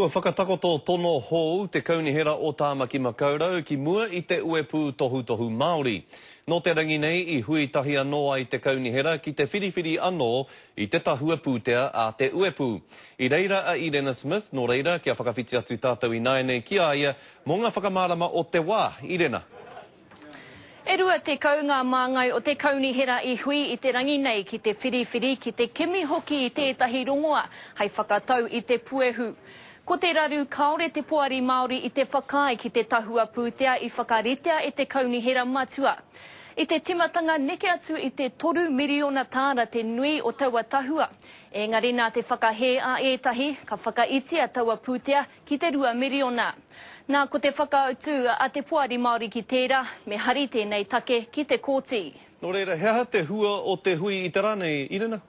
Kua whakatakoto tono hou te Kaunihera o Tāmaki Makaurau ki mua i te Uepū Tohutohu Māori. Nō te rangi nei i hui tahi anō ai te Kaunihera ki te whiriwhiri anō i te tahua pūtea a te Uepū. I reira a Irena Smith, nō reira kia whakawhiti atu tātou ināianei ki a ia mō ngā whakamārama o te wā. Irena. E 20 ngā māngai o te kaunihera i hui i te rangi nei ki te whiriwhiri, ki te kimi hoki i tētahi rongoa hei whakatau i te puehu. Ko te raru kāore te Poari Māori i te whakaae ki te tahua pūtea i whakaritea e te Kaunihera Matua. I te timatanga neke atu i te toru miriona tāra te nui o taua tahua, engari nā te whakahē a ētahi, ka whakaitia taua pūtea ki te 2 miriona. Nā, ko te whakautu a te Poari Māori ki tērā, me hari tēnei take ki te kōti. Nō reira, he aha te hua o te hui i te rā nei, Irina?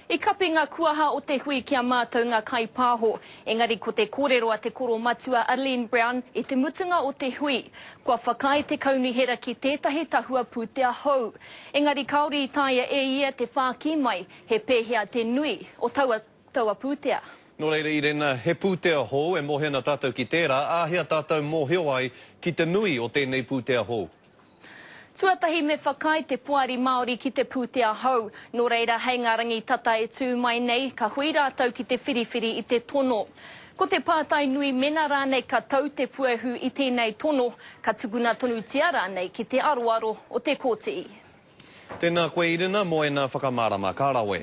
I kapi ngā kuaha o te hui ki a mātou ngā kaipāho, engari ko te kōrero a te koromatua a Len Brown i te mutunga o te hui, kua whakaae te kaunihera ki tētahi tahua pūtea hou. Engari kāore i taea e ia te whākī mai he pēhea te nui o taua taua pūtea. Nō reira, Irena, he pūtea hou, e mōhio ana tātou ki tērā, āhea tātou mōhio ai ki te nui o tēnei pūtea hou? Tuatahi me whakaae te Poari Māori ki te pūtea hou, nō reira hei ngā rangi tata e tū mai nei, ka hui rātou ki te whiriwhiri i te tono. Ko te pātai nui mena rānei ka tau te puehu i tēnei tono, ka tukuna tonutia rānei ki te aroaro o te kōti. Tēnā koe Irina mō ēnā whakamārama. Ka rawe.